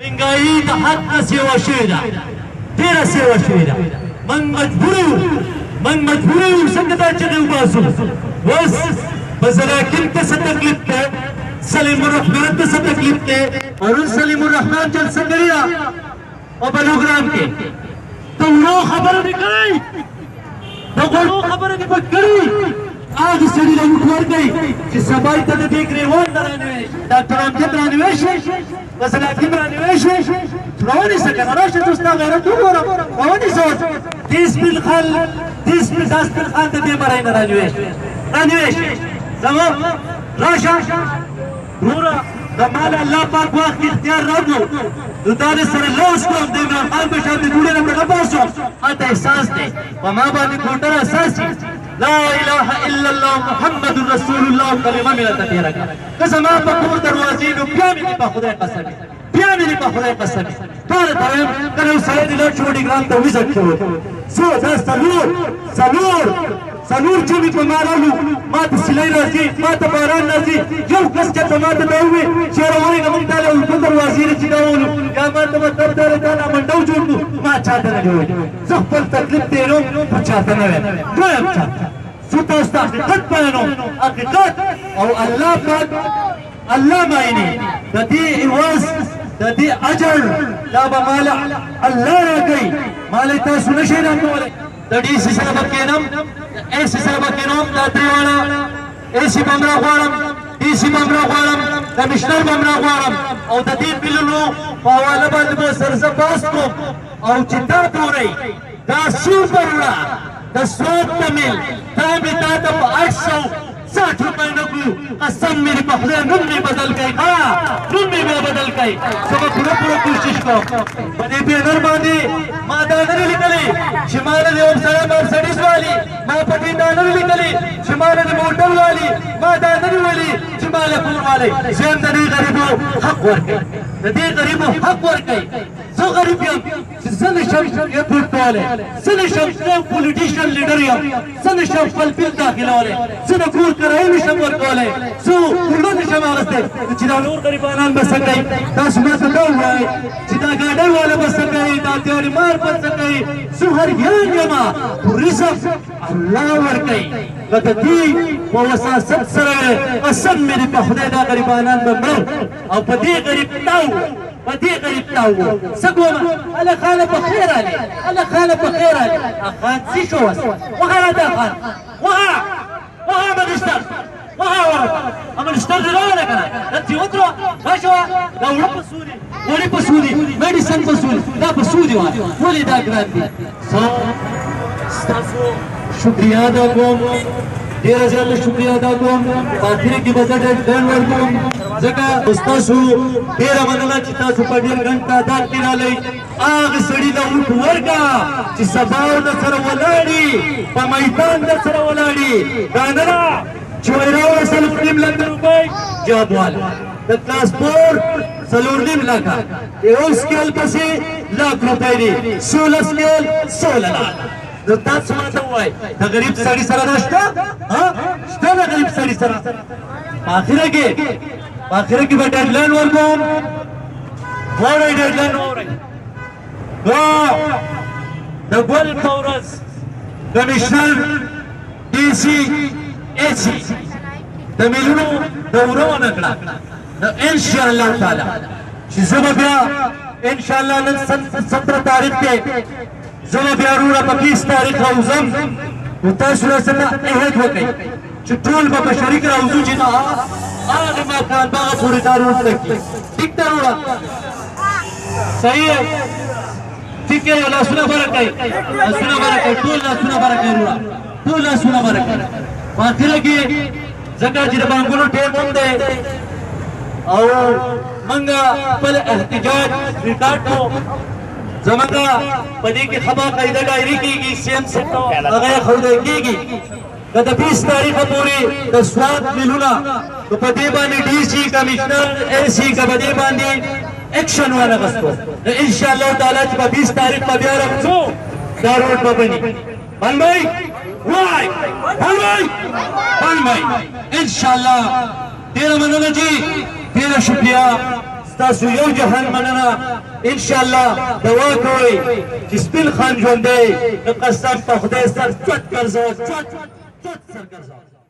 مهنګايي د حد نه سیوا شوې ده، ډېره سیوا شوې ده. موږ مجبور یو، موږ مجبور یو څنګه دا چغې وباسو. اوس په زراکین ته څه تکلیف دی، سلیم الرحمن ته څه تکلیف دی؟ پرون سلیم الرحمن جلسه کړې ده په بلوګرام کې، د وړو خبره دې کړې، د غوړو خبره دې په کړې. هغه سړي له ووټ ورکړئ چې سبا ته د دې ګرېوان نه رانیوی شي، ډاکټر امجد رانیوی شي، فضل حکیم رانیوی شي. راونیسه که نه، راشه زه ستا غیرت وګورم، راونیسه اوس. دې سپین خان، دې سپین، دا سپین خان د دې مرۍ نه رانیوی شي، رانیوی شي. زما راشه وروره، که مال الله پاک واخ کې اختیار راکړو نو دا د سره لوس کوم، د عمران خان په شان د دوړې نه به نه باسم. ماته احساس دی په ما باندې کوټه اساسي، لا اله الا الله محمد رسول الله کلمه مې راته تېره کړه. که زما په کور دروازې، نو بیا مې په خدای قسم، بیا مې په خدای قسم، ټوله ته وایم، کله یو سړی دې لاړ شي وډیګرام ته ویزټ کې وکړي، څو دا څلور څلور څلور چوبې په ما راغلو، ما ته سیلۍ راځي، ما ته باران راځي. یو کس چې ته ما ته دا ووایي چې یاره ورېږه، موږ تا له دوه دروازې چې دا وولو، یا ما ته مطلب دا دی دا لا منډو جوړ کړو، ما چا ته نه دی ویلي. زه خپل تکلیف تېروم خو چا ته نه وایم، نه وایم چا ته. زه تاسو ته حقیقت بیانوم، حقیقت. او الله پاک الله مایني د دې عوض، د دې اجر دا به مال الله راکوي، مال تاسو نشئ راکولی. د ډي سي سره به کښېنم، د ای سي سره به کښېنم، دا درې واړه ای سي به هم راغواړم، ډي سي به هم راغواړم، کمشنر به هم راغواړم، او د دې بلونو په حواله باندې به سره زه بحث کوم. او چې دا ګورئ دا سوپر وړه د سوات د میل، دا مې تا ته په 860 روپۍ نه کړو، قسم مې دې په خدای، نوم مې بدل کړئ، ښه نوم مې بیا بدل کړئ. زه به پوره پوره کوشش کوم. په دې بینر باندې ما دا نه دي لیکلي چې ما نه دې سړی مرسډیز والي، ما په دې دا نه دي لیکلي چې ما نه دې موټر والي، ما دا نه دي ویلي چې ما له کور والي. زه هم د دې غریبو حق ورکوي، د دې غریبو حق ورکوي. زه غریب یم چې زه نشم ایرپورټ کولی، زه نشم، زه پولیټیشن لیډر یم، زه نشم خپل بیل داخلولی، زه د کور کرایه نشم ورکولی، زه اوړه نشم اخیستی، چې دا نور غریبانان به څه کوي؟ تاسو ما ته دا ووایئ چې دا ګاډۍ والا به څه کوي، دا دیاړي مار به څه کوي؟ زه هریان یم، خو رزق الله ورکوي. که د دې په وساست سره، قسم مې دې په خدای، دا غریبانان به مړه او په دې غریب تاو، په دې غریب تاو وو. څه کومه؟ هله خانه په خیر راغلې، هله خانه په خیر راغلې. خان څه شو اوس؟ وخه راته خان، وخه وخه منشتر، وخه ورته منشتر دې راوړه که نه؟ دلته یې وتروه. راشه، دا اوړه په څو دي، غوړي په څو دي، میډیسن په څو دي، دا په څو دي؟ ولې دا ګران دي؟ ستاسو شکریا ادا کوم، ډیره زیاته شکریا ادا کوم. په اخر کې به زه ډیډلاین ورکوم، ځکه ستاسو ډیره مننه چې تاسو په ډیر ګڼ تعداد کې رالئ. هغه سړي له ووټ ورکړه چې سبا در سره ولاړي، په میدان در سره ولاړي. دا نه ده چې وایي راوړه 4.5 لکه روپۍ جاب والا، د کلاس 4 4.5 لکه، یو سکیل پسې لاک روپۍ دي، 16 سکیل 16 لاک. نو تاسو ماته ووایئ، د غریب سړي سره دا شته؟ ها، شته د غریب سړي سره؟ په اخره کې، په اخره کې به ډیډلاین ورکوم. واورئ، ډیډلاین واورئ. دا د ګل په ورځ کمشنر، ډي سي، ای سي د میلونو دوره ونه کړه، نو ان شاء الله تعالی چې زه به بیا ان شاء الله، نن 17 تاریخ دی، زه به بیا وروره په 20 تاریخ راوځم. نو تاسو راسره عهد وکړئ چې ټول به په شریک راوځو چې دا هغه مکان باغ پورې دا روډ تکي. ټیک ده وروره؟ صحیح ہے، ټیک ہے. لاسونه بره کوي، لاسونه بره کوي، ټول لاسونه بره کوي وروره، ټول لاسونه بره کوي. په اخره کې، ځکه چې د بانکونو ټیم هم دی او منګه خپل احتجاج ریکارډ کو، زمونږه په دې کې خبر قاعده ډایري کیږي، سیم هغه خورده کیږي. که د 20 تاریخ پورې د سوات ملونه نو په دې باندې ډي سي، کمشنر، ای سي که په دې باندې اکشن ونه غستو، نو ان شاء الله تعالی چې په 20 تاریخ به بیا راوځو، دا روډ به بني. بن بھائی وای، بن بھائی، بن بھائی، ان شاء الله. ډیره مننه جی، ډیره شکریہ. ستاسو یو جهان مننه. ان شاء الله دعا کوئ چې سپین خان ژوندی، د قسم په خدای سر چت ګرځوه، چت چت سر ګرځوه.